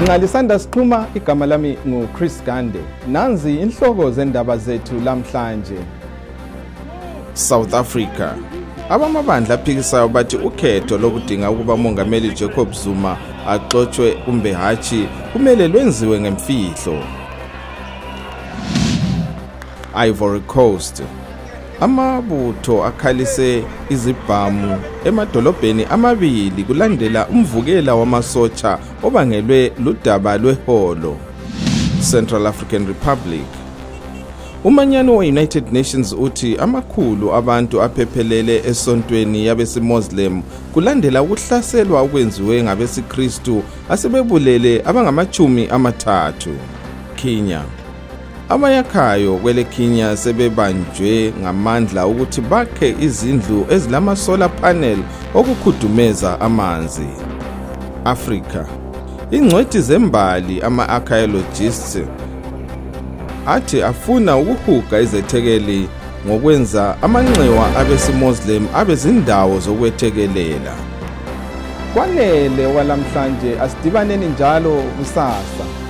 Nxa lisanda siqhuma, igama lami nguChris Gande. Nanzi inhloko zendaba zethu lamhlanje. South Africa. Abamabandla aphikisayo bathi ukhetho lokudinga ukuba uMongameli Jacob Zuma axotshwe kumbe hatshi kumele lwenziwe ngemfihlo. Ivory Coast. Amabutho akhalise izibhamu emadolobheni amabili kulandela umvukela wamasotsha obangelwe ludaba lweholo. Central African Republic. Umanyano we-United Nations uthi amakhulu abantu aphephelele esontweni yabesiMoslem kulandela ukuhlaselwa okwenziwe ngabesiKristu asebebulele abangama-30. Kenya. Abayakhayo kwele Kenya sebebanjwe ngamandla ukuthi bakhe izindlu ezilama-solar panel okukhudumeza amanzi. Africa. Ingcwethi zembali, ama-archaeologists, athi afuna ukuhuga izethekeli ngokwenza amanxiwa abesiMoslem abe zindawo zokwethekelela. Kwanele walamhlanje, asidibaneni njalo kusasa.